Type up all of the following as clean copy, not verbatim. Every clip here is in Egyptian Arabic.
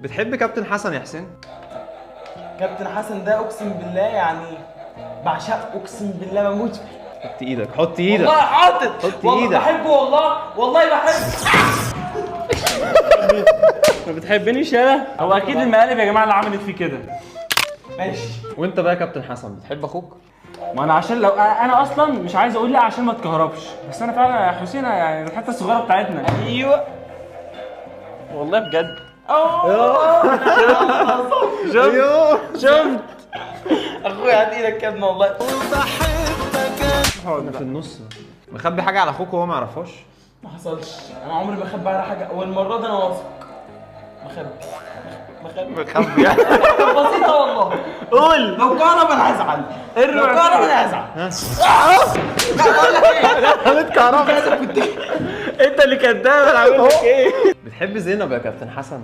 بتحب كابتن حسن يا حسين؟ كابتن حسن ده اقسم بالله يعني بعشقه، اقسم بالله بموت فيه. حط ايدك، حط ايدك. والله حاطط، حط والله ايدك. بحبه، والله والله بحبه. ما بتحبنيش يالا؟ هو اكيد المقالب يا جماعة اللي عملت فيه كده. ماشي. وانت بقى يا كابتن حسن بتحب اخوك؟ ما انا عشان لو انا اصلا مش عايز اقول لا عشان ما اتكهربش، بس انا فعلا يا حسين يعني الحتة الصغيرة بتاعتنا. ايوه والله بجد. ايوه شفت اخويا هات ايدك يا ابني والله. انا في النص مخبي حاجة على اخوك وهو ما يعرفهاش؟ ما حصلش، انا عمري ما اخبي على حاجة، والمرة دي انا واثق. مخبي مخبي مخبي بسيطة والله. قول. لو كهرب انا هزعل، لو كهرب انا هزعل. لا بقول لك ايه، اتكهربت. انت اللي كداب، انا عامل لك ايه؟ بتحب زينب يا كابتن حسن؟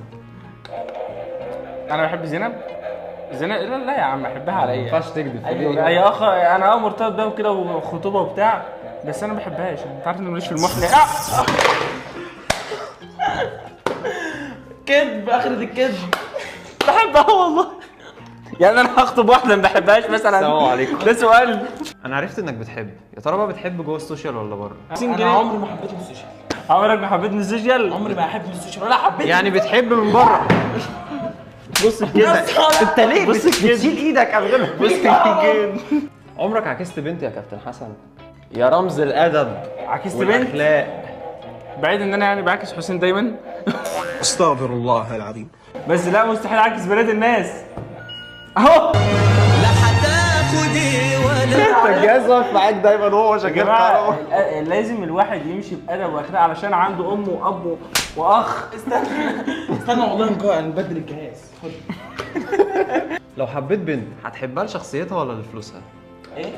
انا بحب زينب؟ زينب لا لا يا عم، احبها على ما ايه؟ ينفعش تكذب. ايوه هي اخ، انا مرتبط بيها وكده وخطوبه وبتاع، بس انا ما بحبهاش. انت عارف ان ماليش في المحنة. كذب، اخرة الكذب. بحبها والله. يعني انا هخطب واحدة ما بحبهاش مثلا؟ السلام عليكم. ده سؤال. انا عرفت انك بتحب، يا ترى بقى بتحب جوه ال social ولا بره؟ انا عمري ما حبيت من ال social. عمرك ما حبيت من ال social؟ عمري ما احب من ال social ولا حبيت. يعني بتحب من بره؟ بص كده انت ليه بص كده. بتشيل ايدك قبل ما بص كده. عمرك عكست بنت يا كابتن حسن؟ يا رمز الادب عكست بنت؟ والاخلاق. بعيد ان انا يعني بعكس حسين دايما. استغفر الله العظيم. بس لا، مستحيل اعكس بنات الناس. اهو لا هتاخد ايه ولا الجهاز واقف معاك دايما وهو يا شغال. جماعة لازم الواحد يمشي بادب واخلاق علشان عنده ام واب واخ. استنى استنى والله نبدل الجهاز. خد. لو حبيت بنت هتحبها لشخصيتها ولا لفلوسها؟ ايه؟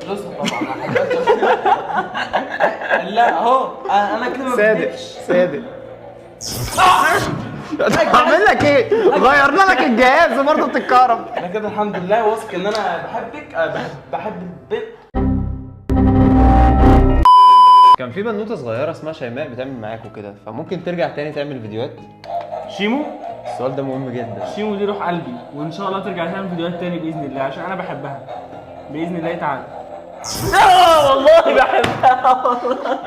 فلوسها طبعا. لا اهو انا كده ما بكدبش. صادق. اعمل لك ايه؟ غيرنا لك الجهاز وبرضه بتتكهرب. انا كده الحمد لله واثق ان انا بحبك، بحب البنت. كان في بنوته صغيرة اسمها شيماء بتعمل معاك وكده، فممكن ترجع تاني تعمل فيديوهات؟ شيمو؟ السؤال ده مهم جدا. شيمو دي روح قلبي، وان شاء الله ترجع تعمل فيديوهات تاني باذن الله عشان انا بحبها باذن الله تعالى. والله بحبها والله.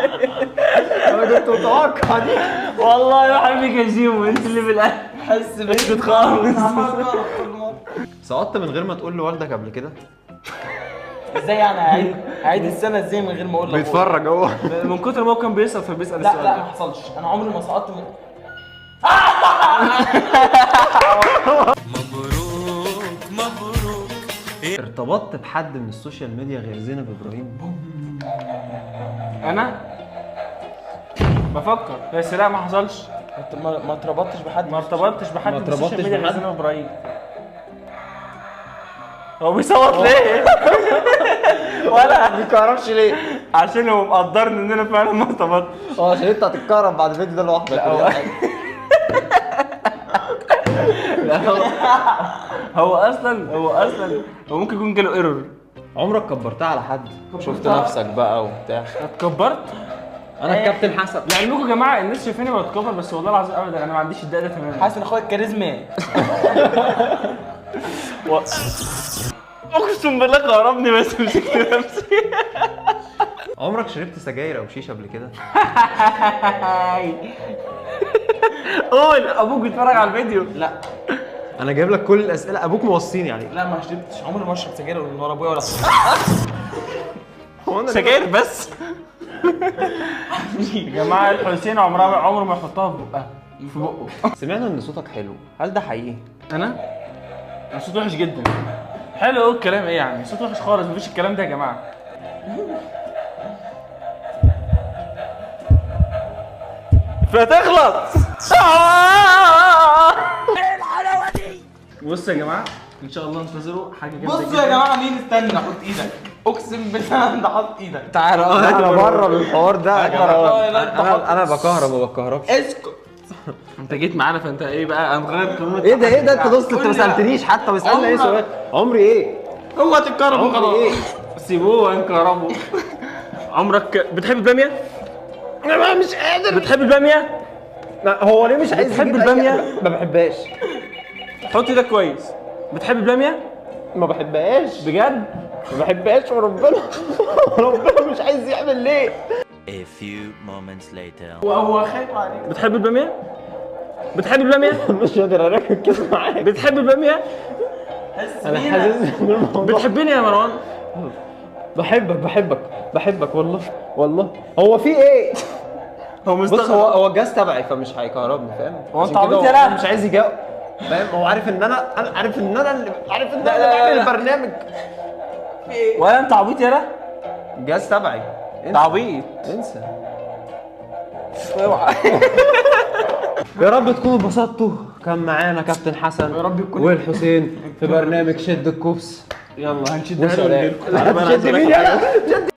انا كنت متوقع دي. والله بحبك يا شيمو، انت اللي في القلب. حس اسكت خالص. سقطت من غير ما تقول لوالدك قبل كده؟ ازاي يعني هعيد السنة ازاي من غير ما اقول لابويا؟ بيتفرج هو. من كتر ما هو كان بيسقط فبيسال السؤال. لا لا ما حصلش، انا عمري ما سقطت من. مبروك مبروك. ارتبطت بحد من ال social media غير زينب ابراهيم؟ انا بفكر بس لا ما حصلش. ما اتربطتش بحد. ما ارتبطتش بحد من ال social media غير زينب ابراهيم. هو بيصوت ليه؟ ولا ما بيكهربش ليه؟ عشان هو مقدرني ان انا فعلا ما ارتبطتش. اه عشان انت هتتكهرب بعد الفيديو ده لوحدك. لا هو اصلا هو ممكن يكون جاله error. عمرك كبرتها على حد؟ شفت نفسك بقى وبتاع؟ اتكبرت؟ انا الكابتن حسن. لعلمكم يا جماعة الناس شايفيني بتكبر، بس والله العظيم ابدا انا ما عنديش الدقة ده تماما. حاسس ان اخويا الكاريزما. اقسم بالله غربني بس مسكت نفسي. عمرك شربت سجاير او شيشة قبل كده؟ قول، ابوك بيتفرج على الفيديو. لا انا جايب لك كل الاسئلة، ابوك موصيني عليك. لا ما شربتش، عمري ما اشرب سجاير من ورا ابويا ولا سجاير بس. يا جماعة الحسين عمره ما يحطها في بقها، في بقه. سمعنا ان صوتك حلو، هل ده حقيقي؟ انا صوتي وحش جدا. حلو قوي الكلام ايه يعني؟ صوت وحش خالص، مفيش الكلام ده يا جماعة. فتخلص. ايه الحلاوة دي؟ بصوا يا جماعة ان شاء الله انتظروا حاجة جامدة. بصوا يا جماعة مين؟ استنى حط ايدك، اقسم بالله انت حاطط ايدك. تعالى انا بره بالحوار ده يا جماعة. انا بكهرب ما بتكهربش. اسكت انت جيت معانا فانت ايه بقى؟ هنغير قانون. ايه ده ايه ده؟ انت دوست، انت ما سالتنيش حتى. بسالني ايه سؤال؟ عمري ايه؟ هو هتتكهرب وخلاص. سيبوه هنكهربه. عمرك بتحب الباميه؟ انا مش قادر. بتحب الباميه؟ لا هو ليه مش عايز بتحب الباميه؟ ما بحبهاش. حط ايدك كويس. بتحب الباميه؟ ما بحبهاش. بجد؟ ما بحبهاش وربنا. ربنا مش عايز يعمل ليه؟ A few moments later. هو خايف عليك. بتحب الباميه؟ بتحب الباميه؟ مش قادر اركز معاك. بتحب الباميه؟ حس انا بينا. حاسس بالموضوع. بتحبني يا مروان؟ بحبك بحبك بحبك والله والله. هو في ايه؟ هو بص هو الجهاز تبعي فمش هيكهربني، فاهم؟ هو انت عشان كده عبيط يا لا؟ مش عايز يجاوب، فاهم؟ هو عارف ان انا عارف ان انا اللي عارف ان انا اللي بعمل البرنامج. ولا انت عبيط يا لا؟ الجهاز تبعي. انت عبيط. انسى. يا رب تكونوا اتبسطتوا. كان معانا كابتن حسن يا رب يكون والحسين في برنامج شد الكوبس. يلا هنشد. شد مين يلا؟ شد.